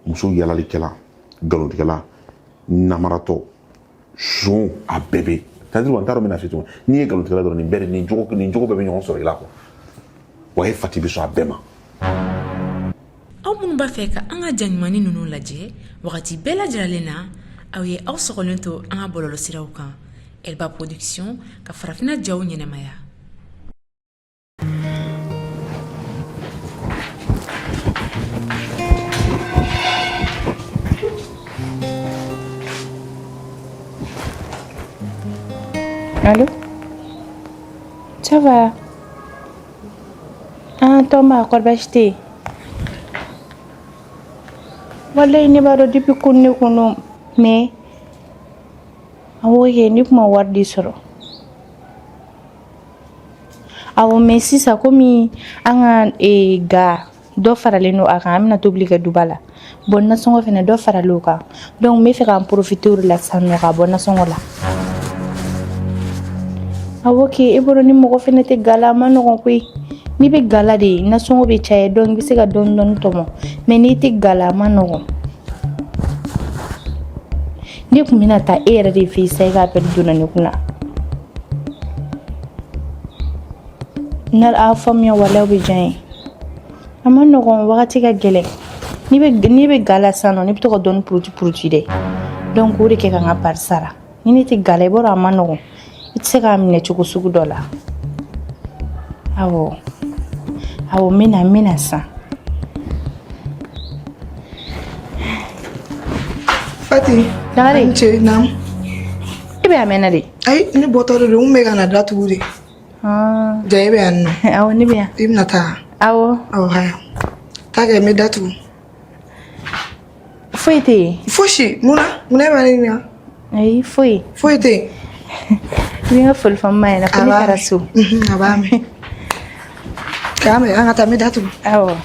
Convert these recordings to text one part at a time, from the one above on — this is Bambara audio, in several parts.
Muso yalalikɛla, nkalontigɛla, namaratɔ, son, a bɛɛ bɛ, c'est à dire n t'a dɔn n bɛna f'i cogo. N'i ye nkalontigɛla dɔrɔn, nin bɛɛ de, nin jogo bɛɛ bɛ ɲɔgɔn sɔrɔ i la quoi. Wa e Fati bɛ sɔn a bɛɛ ma. Aw minnu b'a fɛ ka an ka ja ɲumannin ninnu lajɛ wagati bɛɛ lajɛlen na, aw ye aw sɔgɔlen to an ka bɔlɔlɔsiraw kan, Elba Production, ka farafinna jaw ɲɛnamaya. Allô? Ça va? Ah, Toma, kɔri baasi tɛ yen? Walayi ne b'a dɔn depuis ko ne kɔnɔ, mais awɔ kɛ, ne tun ma wari de sɔrɔ. Awɔ, mais sisan komi an ka ga dɔ faralen don a kan, an bɛna tobili kɛ duba la. Bon, nasɔngɔ fɛnɛ dɔ faralen o kan, donc n bɛ fɛ ka n profiter o de la sisan nɔ ka bɔ nasɔngɔ la. Awɔ kɛ, e bolo ni mɔgɔ fɛnɛ tɛ ga la, a ma nɔgɔn koyi. N'i bɛ ga la de, nasɔngɔ bɛ caya, donc i bɛ se ka dɔɔni dɔɔni tɔmɔ, mais n'i tɛ ga la, a ma nɔgɔn. Ne tun bɛna taa e yɛrɛ de fɛ yen sa, e ka appel donna ne kunna. N'a faamuya, walayi o bɛ diya n ye. A ma nɔgɔn, wagati ka gɛlɛn. N'i bɛ ga la sisan nɔ, ne bɛ to ka dɔɔni puruti puruti dɛ, donc o de kɛ ka n ka pari sara. Ni ne tɛ ga la, i b'a dɔn a ma nɔgɔn, i tɛ se k'a minɛ cogo sugu dɔ la. Awɔ awɔ, n bɛ na sisan. Fati. Lagare. N ce naam. E bɛ yan mɛnna de? Ayi, ne bɔtɔ de don, n bɛ ka na datugu de. Ah. Ja, e bɛ yan nɔ? Awɔ, ne bɛ yan. I bɛna taa? Awɔ. Awɔ, haya. Taa kɛ, n bɛ datugu. Foyi tɛ yen. Fosi, munna? Munna e b'a ne ɲininka? Ayi, foyi. Foyi tɛ yen. I bɛ n ka foli fɔ n ma ɲɛna ko ne taara so. A b'a mɛn. K'a mɛn, an ka taa, n bɛ datugu. Awɔ.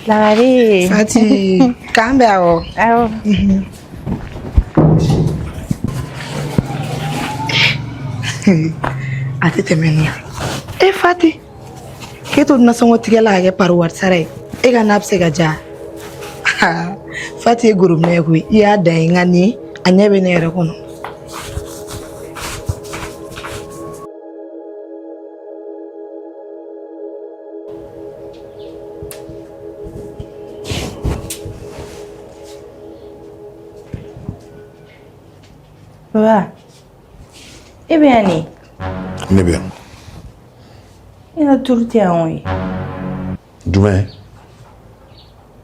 Lagare. Fati, k'an bɛn, awɔ. Awɔ. A tɛ tɛmɛ nin kan. E Fati, k'e to nasɔngɔ tigɛ la ka kɛ pari wari sara ye, e ka n'a bɛ se ka diya? Fati ye gorobinɛ ye koyi, i y'a dan ye, nka nin a ɲɛ bɛ ne yɛrɛ kɔnɔ. Baba, e bɛ yan de? Ne bɛ yan. E ka turu tɛ yan koyi. Jumɛn?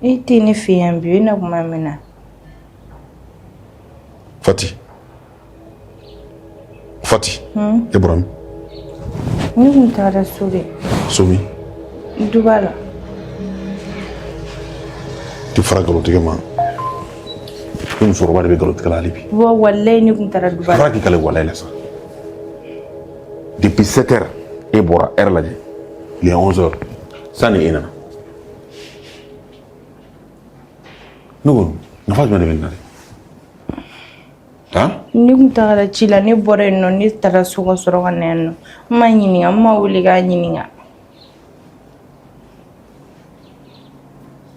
E tɛ ne fɛ yan bi, e na kuma min na. Fati, Fati. E bɔra min? Ne kun taara so de. So min? Duba la. Tɛ fara nkalontigɛ ma, ni musokɔrɔba de bɛ nkalontigɛ la hali bi. Wa walayi, ne kun taara duba la. Fara k'i kale walayi la sa. Depuis 7 heures e bɔra, heure lajɛ, il est 11 heures sani e nana. Ne ko nafa jumɛn de bɛ nin na de, han? Ne kun tagara ci la, ne bɔra yen nɔ, ne taara so ka sɔrɔ ka na yan nɔ. N ma ɲininka, n ma wele k'a ɲininka.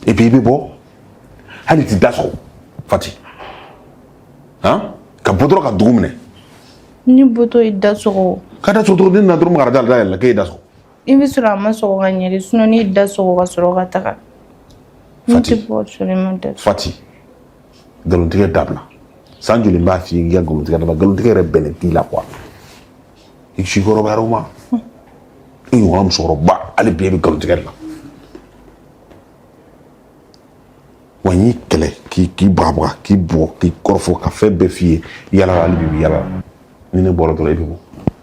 Et puis i bɛ bɔ, hali ti da sɔgɔ, Fati, han, ka bɔ dɔrɔn ka dugu minɛ. Ne bɔtɔ ye da sɔgɔ. Ka da sɔgɔ dɔrɔn, ne nana dɔrɔn, ka da da yɛlɛ k'e ye da sɔgɔ. I bɛ sɔrɔ a ma sɔgɔ ka ɲɛ de, sinon ne ye da sɔgɔ ka sɔrɔ ka taga. Ne Fati. tɛ bɔ sɔrɔ i ma da sɔgɔ. Fati, nkalontigɛ dabila. San joli n b'a f'i ye k'i ka nkalontigɛ dabila? Nkalontigɛ yɛrɛ bɛnnen t'i la quoi. I si kɔrɔbayara o ma, i ɲɔgɔnna musokɔrɔba, hali bi e bɛ nkalontigɛ de la. Wa n y'i kɛlɛ, k'i bagabaga, k'i bugɔ, k'i kɔrɔfɔ, ka fɛn bɛɛ f'i ye, yala la, hali bi i bɛ yala la. Ni ne bɔra dɔrɔn, e bɛ bɔ.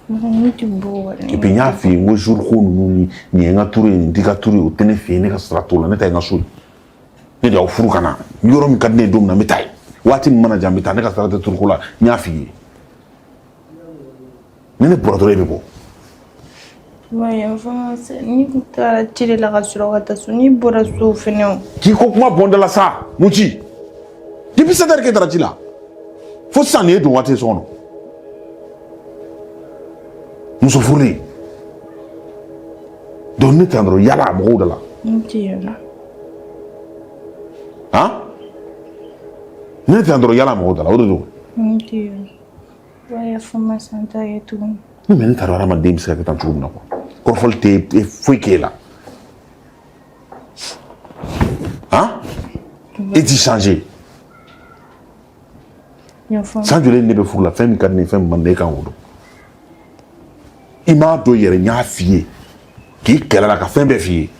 Ne tɛ bɔ. Et puis n y'a f'i ye n ko jour ko ninnu ni nin ye n ka turu ye, nin t'i ka turu ye, o tɛ ne fɛ yen. Ne ka sara t'o la. Ne ta ye n ka so ye. Ne de y'aw furu ka na. Yɔrɔ min ka di ne ye don min na, n bɛ taa yen. Waati min mana ja, n bɛ taa. Ne ka sara tɛ turuko la, n y'a f'i ye. Ni ne bɔra dɔrɔn, e bɛ bɔ. Ni kun taara ci de la ka sɔrɔ ka taa so, n'i bɔra so fɛnɛ o. K'i ko kuma bɔn da la sa, mun ci? Depuis 7 heures k'e taara ci la fo sisan, nin ye don waati ye so kɔnɔ, muso furulen. Donc ne tɛ yan dɔrɔn, yala mɔgɔw da la. N tɛ yan. Han, ne tɛ yan dɔrɔn, yala mɔgɔw da la, o de don. N tɛ yan. Wa yafa n ma sa, n t'a kɛ tuguni. Ne, mais ne t'a dɔn hadamaden bɛ se ka kɛ tan cogo min na quoi. Kɔrɔfɔli tɛ foyi k'e la. Han, e t'i changer. Yafa. San joli ne bɛ furu la? Fɛn min ka di ne ye, fɛn min man di ne ye, e kan k'o dɔn. I m'a dɔn yɛrɛ, n y'a f'i ye k'i kɛlɛ la, ka fɛn bɛɛ f'i ye,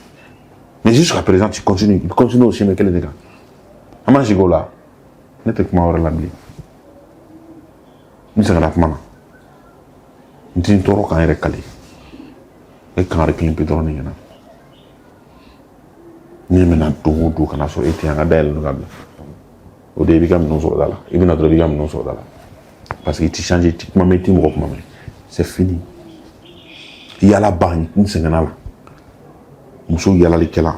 mais jusqu'à présent tu continues, tu continues o chemin kelen de kan. An b'an sigi o la, ne tɛ kuma wɛrɛ la bilen. N sɛgɛnna kuma na, n tɛ n tɔɔrɔ k'an yɛrɛ kali. E kangari kelen pe dɔrɔn de ɲɛna. Ne bɛna don o don ka na sɔrɔ e tɛ yan, ka dayɛlɛ ka bila o de, i b'i ka minɛnw sɔrɔ da la. I bɛna dɔrɔn, i b'i ka minɛnw sɔrɔ da la, parce que i ti changer, i ti kuma mɛn, i ti mɔgɔ kuma mɛn. C'est fini. Yala ban, n sɛgɛnna la. Muso yalalikɛla,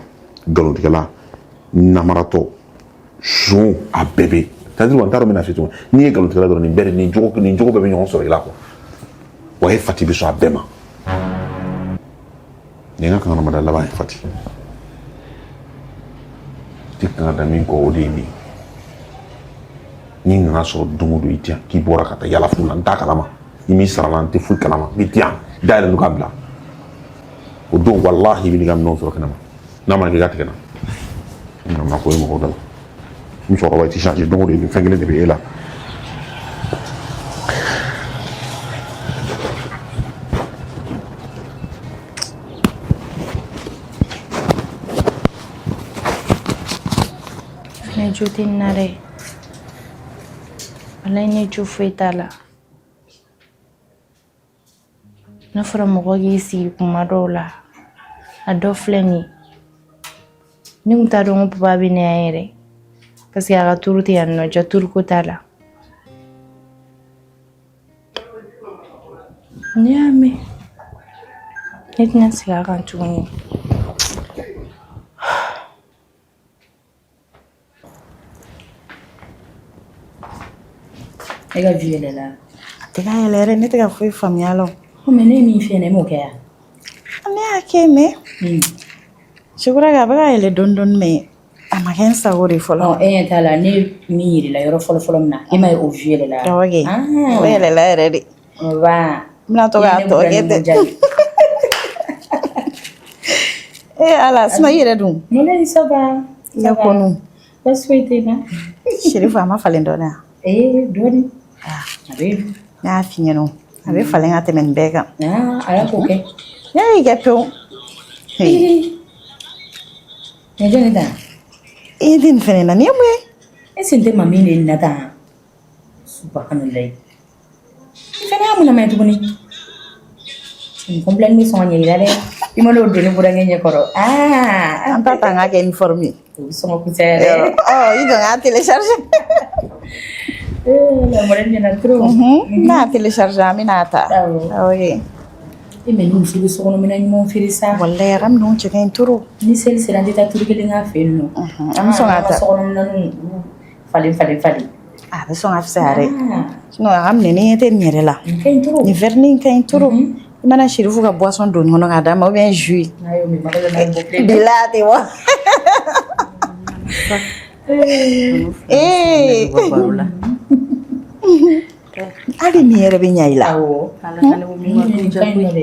nkalontigɛla, namaratɔ, son, a bɛɛ bɛ. C'est à dire, n t'a dɔn n bɛna f'i cogo. N'i ye nkalontigɛla dɔrɔn, nin bɛɛ de, nin jogo bɛɛ bɛ ɲɔgɔn sɔrɔ i la quoi. Wa e Fati bɛ sɔn a bɛɛ ma. Nin ye n ka kankarimada laban ye. Fati tɛ kan ka da min kɔ, o de ye nin ye. Ni nana sɔrɔ don o don i tɛ yan, k'i bɔra ka taa yala fu la, n t'a kalama. I m'i sara la, n tɛ foyi kalama. I tɛ yan, dayɛlɛ k'a bila o don, walahi, i bɛ n'i ka minɛnw sɔrɔ kɛnɛma. N'a ma kɛ, i ka tigɛ n na. N nana ko ye mɔgɔw da la. Musokɔrɔba, i ti changer. Don o don nin fɛn kelen de bɛ e la. Ne jo tɛ nin na dɛ. Walayi, ne jo foyi t'a la. N'a fɔra mɔgɔ k'i sigi kuma dɔw la, a dɔ filɛ nin ye. Ne kun t'a dɔn ko papa bɛ na yan yɛrɛ, parce que a ka turu tɛ yan nɔ, ja turuko t'a la. Ne y'a mɛn, ne tɛna segin a kan tuguni. E ka vue yɛlɛla. A tɛ ka yɛlɛ yɛrɛ, ne tɛ ka foyi faamuya a la o. Ko mais ne ye min f'i ɲɛna, e m'o kɛ yan. Ne y'a kɛ, mais je crois que a bɛ ka yɛlɛ dɔɔni dɔɔni, mais a ma kɛ n sago de fɔlɔ. Ɔ, e ɲɛ t'a la, ne ye min yir'i la yɔrɔ fɔlɔ fɔlɔ min na, e m'a ye o vue yɛlɛla. Awɔ kɛ. Ah. O yɛlɛla yɛrɛ de. Wa. N bɛna to k'a tɔ kɛ ten. Ee Ala, sinon i yɛrɛ dun? Walayi, ça va. I ka kɔnɔ. Baasi foyi tɛ n na. Sherifu, a ma falen dɔɔni wa? Ee, dɔɔni. A bɛ. Ne y'a f'i ɲɛna o, a bɛ falen ka tɛmɛ nin bɛɛ kan. Ah, ala k'o kɛ. Ne y'i kɛ pewu. Nin jɔn de ta? I tɛ nin fɛnɛ na, nin ye mun ye? E sen tɛ mami de na tan. Subahanallahi. I fana y'a mun lamɛn tuguni? Nin complet bɛ sɔn ka ɲɛ i la dɛ. I ma n'o don ne burankɛ ɲɛkɔrɔ. Ah, An ta ta, an k'a kɛ uniforme ye. O bɛ sɔn ka kusaya dɛ. Ɔ, i jɔ n k'a télécharger. Eh, la modèle ɲɛna trop. N b'a télécharger, an bɛna a ta. Awɔ. Awɔ kɛ. E, mais ni muso bɛ sokɔnɔminɛn ɲumanw feere sa. Walayi, a ka minɛnw cɛ ka ɲi trop. Ni seli sera, an tɛ taa turu kelen k'a fɛ yen nɔ. An bɛ sɔn k'a ta. Sokɔnɔminɛnw falen falen falen. A bɛ sɔn ka fisaya dɛ. Sinon a ka minɛ, ɲɛ tɛ nin yɛrɛ la. Nin ka ɲi trop. Nin vernis in ka ɲi trop. I mana Sherifu ka boisson don nin kɔnɔ k'a d'a ma, ou bien jus. N'a y'o min, mɔgɔ bɛ n'a bɔ bilen. Bila a tɛ bɔ. Ee. Hali nin yɛrɛ bɛ ɲa i la. Awɔ.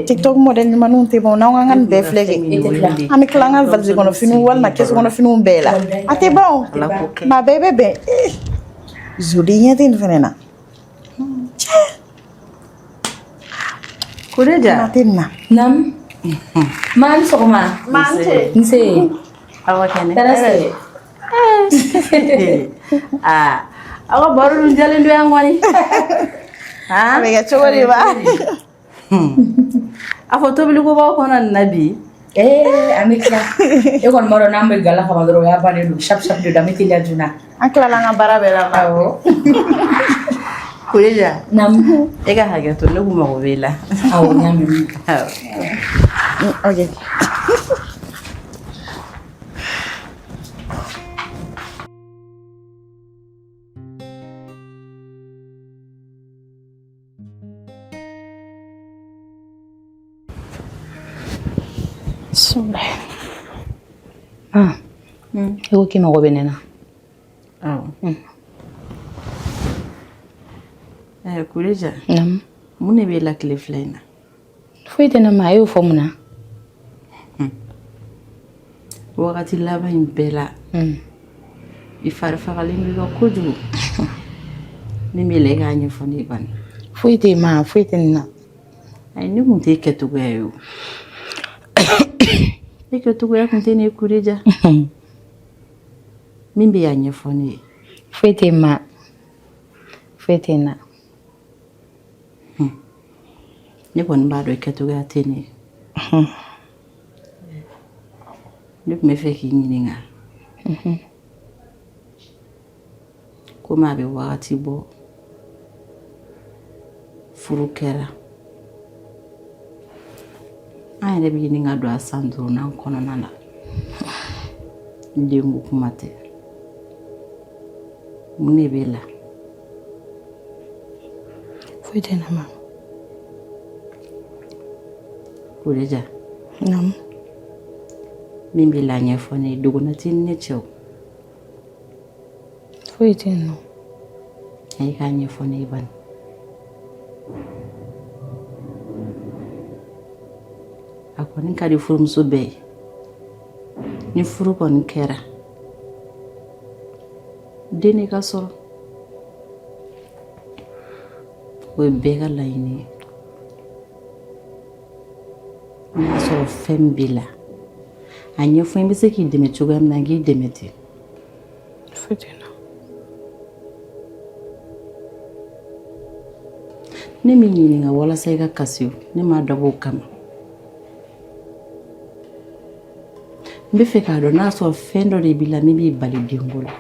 TikTok modèle ɲumanw tɛ ban. N'an ko k'an ka nin bɛɛ filɛ kɛ, an bɛ tila an ka valise kɔnɔ finiw walima kɛsu kɔnɔ finiw bɛɛ la. A tɛ ban o. Maa bɛɛ bɛ bɛn. Ee, Zodi, ɲɛ tɛ nin fɛnɛ na. Cɛ. Kureja. Maa tɛ nin na. Nam. Ma, ni sɔgɔma. Ma, n ce. Nse. Awa kɛnɛ. Tɔɔrɔ tɛ. Aa, aw ka baro dun jalen don yan kɔni. A bɛ kɛ cogo di ba? A fɔ tobiliko b'aw kɔnɔ nin na bi. Ee, an bɛ tila. E kɔni b'a dɔn, n'an bɛ gala kaban dɔrɔn, o y'a bannen don. Sap sap de don, an bɛ teliya joona. An tilala an ka baara bɛɛ la. Awɔ. Kureja. Nam. E ka hakɛ to, ne kun mago b'e la. Awɔ, n y'a mɛn. Awɔ. Ok. Ah, e ko k'i mago bɛ ne na. Awɔ. Ɛɛ Kureja. Naamu. Mun de b'e la tile fila in na? Foyi tɛ ne ma, e y'o fɔ mun na? Wagati laban in bɛɛ la, i fari fagalen b'i kan kojugu. Min b'i la, e k'a ɲɛfɔ ne ye bani. Foyi tɛ yen ma, foyi tɛ nin na. Ayi, ne kun t'e kɛcogoya ye o. E kɛcogoya kun tɛ ne ye Kureja. Min bɛ y'a ɲɛfɔ ne ye. Foyi tɛ yen ma, foyi tɛ n na. Ne kɔni b'a dɔn i kɛcogoya tɛ ne ye. Ne tun bɛ fɛ k'i ɲininka. Komi a bɛ wagati bɔ furu kɛra, an yɛrɛ bɛ ɲini ka don a san duurunan kɔnɔna la, denko kuma tɛ. Mun de b'e la? Foyi tɛ ne ma. Kureja. Naamu. Min b'i la ɲɛfɔ ne ye, dogona t'i ni ne cɛ o. Foyi tɛ yen nɔ. Ayi, k'a ɲɛfɔ ne ye bani. A kɔni ka di furumuso bɛɛ ye, ni furu kɔni kɛra, den de ka sɔrɔ, o ye bɛɛ ka laɲini ye. N'a y'a sɔrɔ fɛn min b'i la, a ɲɛfɔ n bɛ se k'i dɛmɛ cogoya min na, n k'i dɛmɛ ten. Foyi tɛ n na. Ne m'i ɲininka walasa i ka kasi, ne m'a dabɔ o kama. N bɛ fɛ k'a dɔn n'a sɔrɔ fɛn dɔ de b'i la min b'i bali denko la.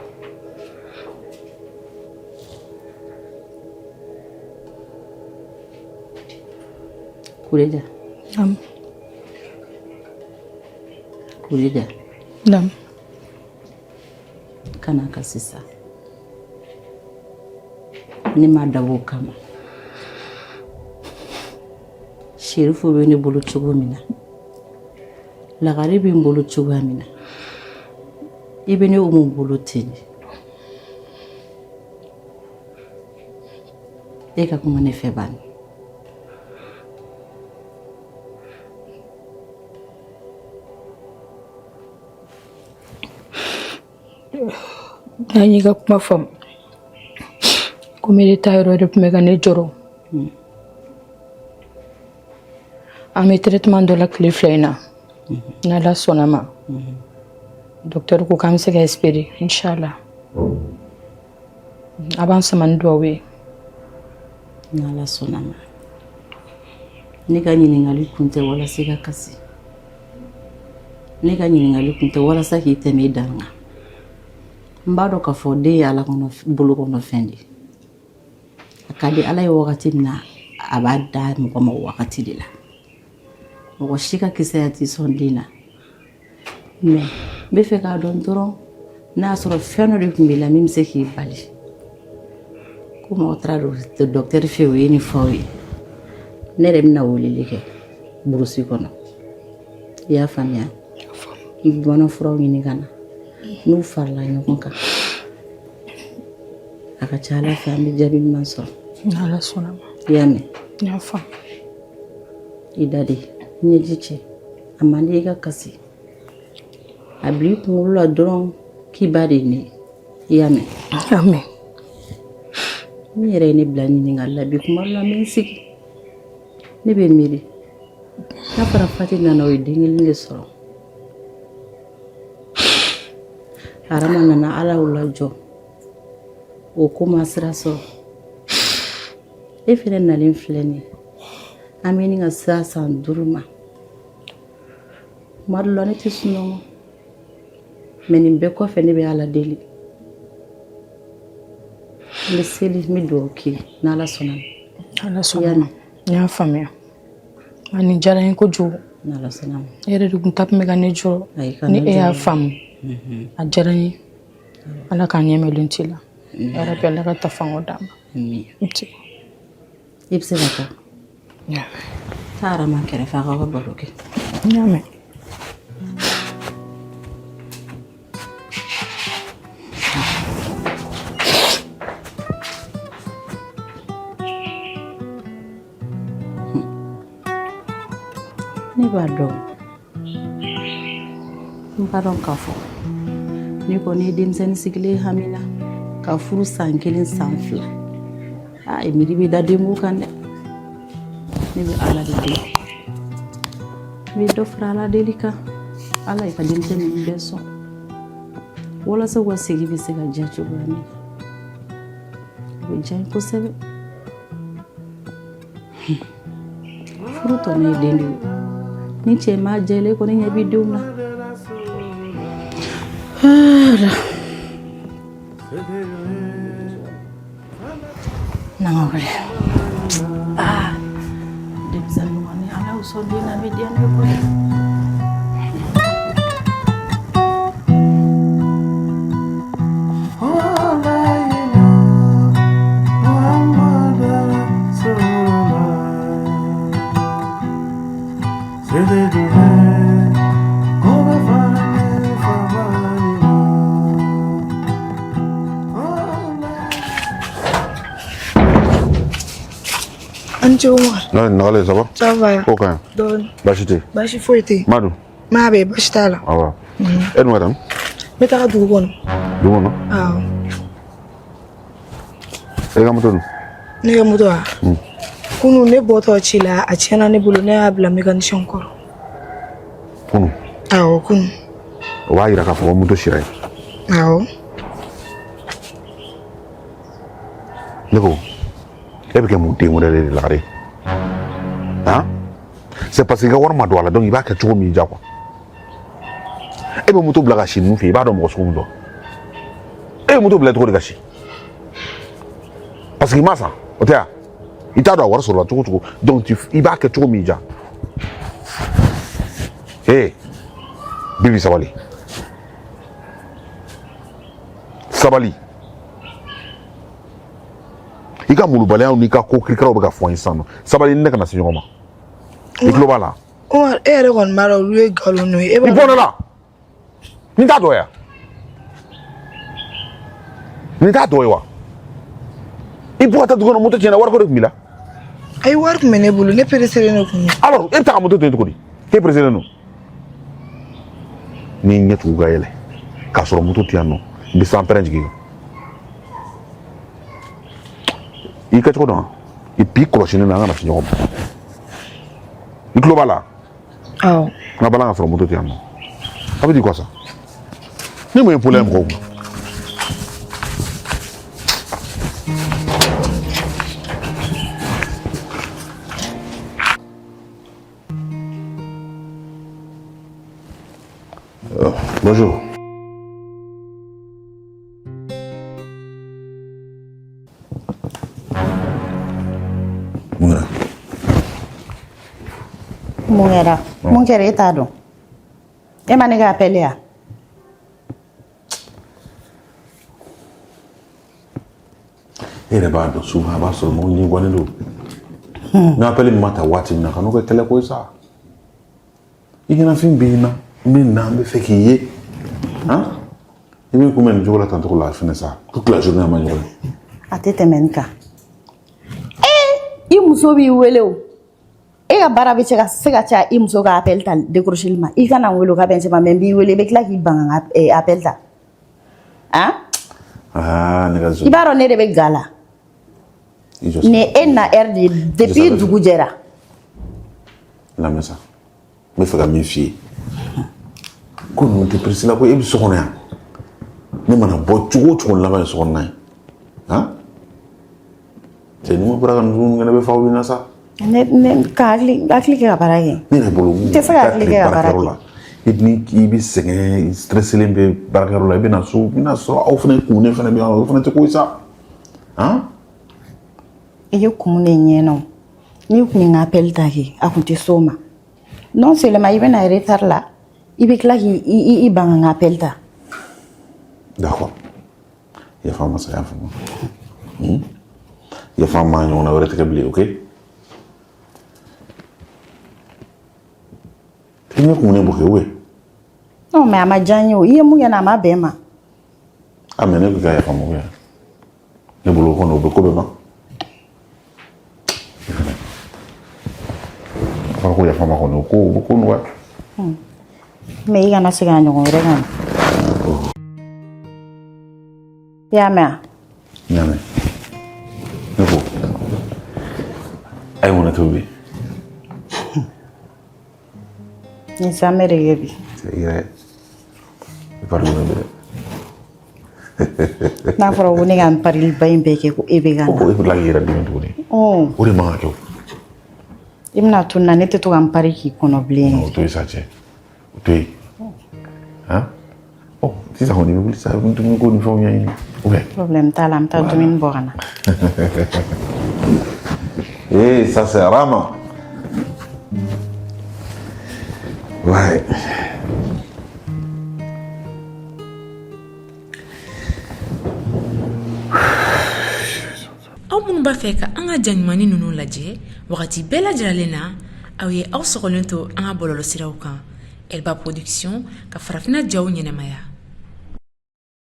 Kureja. Naamu. Kureja. Naamu. Kana kasi sa. Ne m'a dabɔ o kama. Serifu bɛ ne bolo cogo min na, lagare bɛ n bolo cogoya min na, i bɛ ne Umu bolo ten de. E ka kuma ne fɛ bani. An y'i ka kuma faamu. Komi e ta yɔrɔ de tun bɛ ka ne jɔrɔ. An bɛ traitement dɔ la tile fila in na. N'Ala sɔnna ma. Docteur ko k'an bɛ se ka espérer inchallah. A b'an sama ni duwawu ye. N'Ala sɔnna ma. Ne ka ɲininkali kun tɛ walasa i ka kasi. Ne ka ɲininkali kun tɛ walasa k'i tɛmɛ i dan kan. N b'a dɔn k'a fɔ den ye Ala kɔnɔ bolo kɔnɔ fɛn de ye. A ka di Ala ye wagati min na, a b'a da mɔgɔ ma o wagati de la. Mɔgɔ si ka kisɛya t'i sɔn den na. Mais n bɛ fɛ k'a dɔn dɔrɔn n'a y'a sɔrɔ fɛn dɔ de tun b'i la min bɛ se k'i bali. Ko mɔgɔ taara docteur fɛ yen, o ye nin fɔ aw ye. Ne yɛrɛ bɛna weleli kɛ burusi kɔnɔ. I y'a faamuya? N bɛ bamanan furaw ɲini ka na. N'u farala ɲɔgɔn kan, a ka ca Ala fɛ an bɛ jaabi ɲuman sɔrɔ. N'Ala sɔnna ma. I y'a mɛn? N y'a faamu. I da de ɲɛji cɛ, a man di i ka kasi. A bila i kunkolo la dɔrɔn k'i ba de ye ne ye. I y'a mɛn? N y'a mɛn. Min yɛrɛ ye ne bila ɲininkali la bi, kuma dɔ la n bɛ n sigi, ne bɛ miiri, n'a fɔra Fati nana, o ye den kelen de sɔrɔ. Arama nana, Ala y'o lajɔ, o ko ma sira sɔrɔ. E fɛnɛ nalen filɛ nin ye, an bɛ ɲini ka sira san 5 ma. Kuma dɔ la ne tɛ sunɔgɔ, mais nin bɛɛ kɔfɛ ne bɛ Ala deli, n bɛ seli, n bɛ dugawu k'i ye n'Ala sɔnna. Ala sɔnna ma. N y'a faamuya. A nin diyara n ye kojugu. N'Ala sɔnna ma. E yɛrɛ de tun ta tun bɛ ka ne jɔrɔ. Ni e y'a faamu, a diyara n ye. Ala k'an ɲɛ mɛlen ci la. Yarabi Ala ka tafanga d'an ma. I bɛ se ka taa. Taa Arama kɛrɛfɛ, a k'aw ka baro kɛ. N y'a mɛn. b'a dɔn, n b'a dɔn k'a fɔ n'i kɔni ye denmisɛnnin sigilen hami na ka furu san kelen san fila, aa, i miiri bɛ da denko kan dɛ. Ne bɛ Ala de deli, n bɛ dɔ fara Ala deli kan, Ala ye ka denmisɛnnin ninnu bɛɛ sɔn walasa u ka sigi bɛ se ka diya cogoya min na. O bɛ diya n ye kosɛbɛ. Furu tɔnɔ ye den de ye. Ni cɛ ma diya i la, i kɔni ɲɛ b'i denw na. Ala. Na n ka wuli. Aa, denmisɛnnin kɔni, Ala y'u sɔn den na, a bɛ diya ne ye koyi. An ce Umar. Non, nɔgɔlen, ça va? Ça va. Ko ka ɲi? Dɔɔni. Baasi tɛ yen? Baasi foyi tɛ yen. Madu? Maa bɛ yen, baasi t'a la. Awa. E dun ka taa min? N bɛ taga dugu kɔnɔ. Dugu kɔnɔ? Awɔ. E ka moto dun? Ne ka moto wa? Kunun ne bɔtɔ ci la, a tiɲɛna ne bolo, ne y'a bila mécanicien kɔrɔ. Kunun? Awɔ, kunun. O b'a yira k'a fɔ ko moto sira yen. Awɔ. Ne ko, e bɛ kɛ mun den wɛrɛ de la de? Han? C'est parce que i ka wari ma don a la, donc i b'a kɛ cogo min diya quoi. E bɛ moto bila ka si ninnu fɛ yen, i b'a dɔn mɔgɔ sugu min don. E bɛ moto bila cogo di ka si? Parce que i m'a san, o tɛ wa? I t'a dɔn a wari sɔrɔla cogo o cogo, donc i b'a kɛ cogo min diya. Ee, Bibi, sabali. Sabali. I ka molobaliyaw n'i ka ko kirikaraw bɛ ka fɔ n ye sisan nɔ. Sabali, ni ne kana se ɲɔgɔn ma. I tulo b'a la? Umar, e yɛrɛ kɔni b'a dɔn olu ye nkalon ye. E b'a I bɔ ne la. Nin t'a dɔ ye wa? Nin t'a dɔ ye wa? I bɔ ka taa dugu kɔnɔ, moto tiɲɛna, wariko de tun b'i la. Ayi, wari tun bɛ ne bolo, ne pereselen de tun don. Alors, e bɛ taa ka moto to yen cogo di? K'e pereselen don. N'i ɲɛ tugu ka yɛlɛ k'a sɔrɔ moto tɛ yan nɔ, n bɛ sanpɛrɛn jigin i kan. I kɛcogo dɔn wa? Et puis kɔlɔsi ne na, an kana se ɲɔgɔn ma. I tulo b'a la? Awɔ. N ka balan ka sɔrɔ moto tɛ yan nɔ. Ça veut dire quoi, ça? Ni mun ye problème mɔgɔw kun? Bonjour. Mun kɛra? Mun kɛra? Mun kɛra, e t'a dɔn? E ma ne ka appel ya? E yɛrɛ b'a dɔn, souvent a b'a sɔrɔ mɔgɔ ɲɛ gannen don. N ka appel ma ta waati min na, ka n'o kɛ kɛlɛ ko ye sa. I ɲɛnafin bɛ n na, n bɛ na, n bɛ fɛ k'i ye. Han? I bɛ kunbɛn nin cogo la tan cogo la fɛnɛ sa. Toute la journée a ma ɲɔgɔn ye. A tɛ tɛmɛ nin kan. Ee, i muso b'i wele o. E ka baara bɛ se ka caya i muso ka appel ta décrocher ma. I kana n wele o ka bɛn cɛ ma, mais n b'i wele, i bɛ tila k'i ban ka n ka appel ta. Han? Aa, ne ka I b'a dɔn ne de bɛ ga la. I jɔ. Nin ye e na heure de ye depuis dugu jɛra. Lamɛn sa. N bɛ fɛ ka min f'i ye. Ko ninnu tɛ presse la ko e bɛ so kɔnɔ yan. Ne mana bɔ cogo o cogo, n laban ye so kɔnɔna ye. Han? Cɛ, ni ma bɔra ka ninnu kɛ, ne bɛ fa aw ɲɛna sa. Ne ka hakili kɛ ka baara kɛ. Ne yɛrɛ bolo. N tɛ se ka hakili kɛ ka baara kɛ. La. I ni i bɛ sɛgɛn, stresselen bɛ baarakɛyɔrɔ la, i bɛ na so, i bɛna sɔrɔ aw fana kun fana bɛ yan, o fana tɛ ko ye sa. Han? I ye kun de ɲɛ na o. N'i kun ye n ka appel ta kɛ, a kun tɛ s'o ma. Non seulement i bɛ na retard la, i bɛ tila k'i ban ka n ka appel ta. D'accord. Yafa n ma sa, yafa n ma. Yafa n ma, ɲɔgɔnna wɛrɛ tɛ kɛ bilen, ok? I ɲɛ kumunen bɔ kɛ ou bien? Non, mais a ma diya n ye o. I ye mun kɛ n na, a ma bɛn n ma. Ah, mais ne ko k'i ka yafa n ma ou bien? Ne bolo o kɔni, o bɛ ko bɛɛ ban. fɔra ko yafa ma kɔni o ko o bɛ ko nɔgɔya. Mais i kana segin a ɲɔgɔn wɛrɛ kan. I y'a mɛn wa? N y'a mɛn. Ne ko a ye mun na tobi? N ye zamɛ de kɛ bi. I yɛrɛ i parilen bɛ dɛ. N'a fɔra ko ne ka n pariliba in bɛɛ kɛ ko e bɛ ka na. O e bɛ tila k'i yɛrɛ dimi tuguni. O de man ka kɛ o. I bɛna to n na ne tɛ to ka n pari k'i kɔnɔ bilen. O to yen sa cɛ. O to yen. Han? Ɔ sisan kɔni i bɛ wuli sisan i bɛ dumuni ko ni fɛnw ɲɛɲini. Ou bien? Problème t'a la, an bɛ taa dumuni bɔ ka na. Eh, ça c'est Rama. Ouais. Aw minnu b'a fɛ ka an ka ja ɲumannin ninnu lajɛ wagati bɛɛ lajɛlen na, aw ye aw sɔgɔlen to an ka bɔlɔlɔsiraw kan Elba Production ka farafinna jaw ɲɛnamaya.